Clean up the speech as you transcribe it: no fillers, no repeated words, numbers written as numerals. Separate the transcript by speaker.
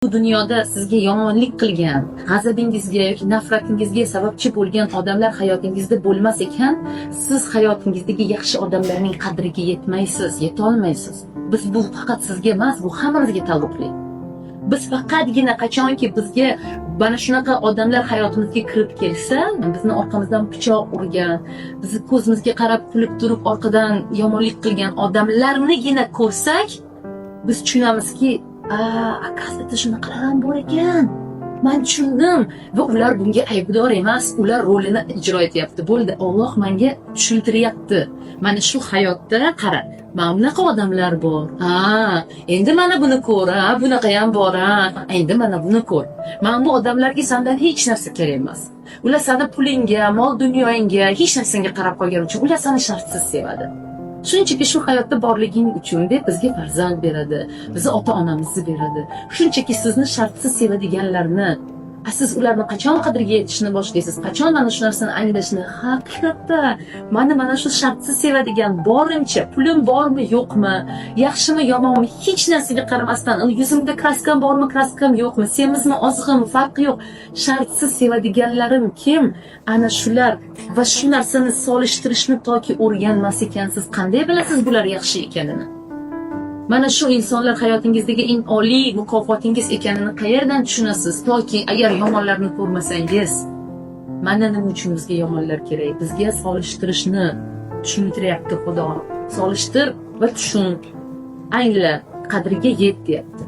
Speaker 1: Bu dunyoda sizga yomonlik qilgan, g'azabingizga yoki nafratingizga sababchi bo'lgan odamlar hayotingizda bo'lmas ekan, siz hayotingizdagi yaxshi odamlarning qadriga yetmaysiz, yetolmaysiz. Biz bu faqat sizga emas, bu hammamizga taalluqli. Biz faqatgina qachonki bizga mana shunaqa odamlar hayotimizga kirib kelsa, bizni orqamizdan pichoq urgan, bizni ko'zimizga qarab kulib turib orqadan yomonlik qilgan odamlarnigina ko'rsak, biz tushunamizki, a, оказывается, shunaqalar ham bor ekan. Man tushundim va ular bunga aybdor emas, ular rolini ijro etyapti. Bo'ldi, Alloh menga tushuntiryapti. Mana shu hayotda qara, mana bunaqa odamlar bor. Ha, endi mana buni ko'r, ha, bunaqa ham bor, ha. Endi mana buni ko'r. Mana bu odamlarga sendan hech narsa kerak emas. Ular seni pulingga, mol dunyoingga, hech narsangga qarab qolgani uchun ular seni shartsiz sevadi. Shunchaki shu hayotda borliging uchun deb bizga farzand beradi, bizni ota-onamizni beradi. Shunchaki sizni shartsiz sevadiganlarni, a siz ularni qachon qadriga yetishni boshlaysiz? Qachon mana shu narsani anglashni? Haqiqatda mani mana shu shartsiz sevadigan borimcha, pulim bormi, yo'qmi, yaxshimi, yomonmi, hech narsaga qaramasdan, yuzimda краска m bormi, краска m yo'qmi, semizmi, ozg'inmi, farqi yo'q. Shartsiz sevadiganlarim kim? Ana shular. Va shu narsani solishtirishni toki o'rganmas ekansiz, qanday bilasiz bular yaxshi ekanini? Mana shu insonlar hayotingizdagi eng oliy mukofotingiz ekanini qayerdan tushunasiz? Toki agar yomonlarni ko'rmasangiz, mana nima uchun bizga yomonlar kerak? Bizga solishtirishni tushuntiryapti Xudo. Solishtir va tushun, angla, qadriga yet deyapti.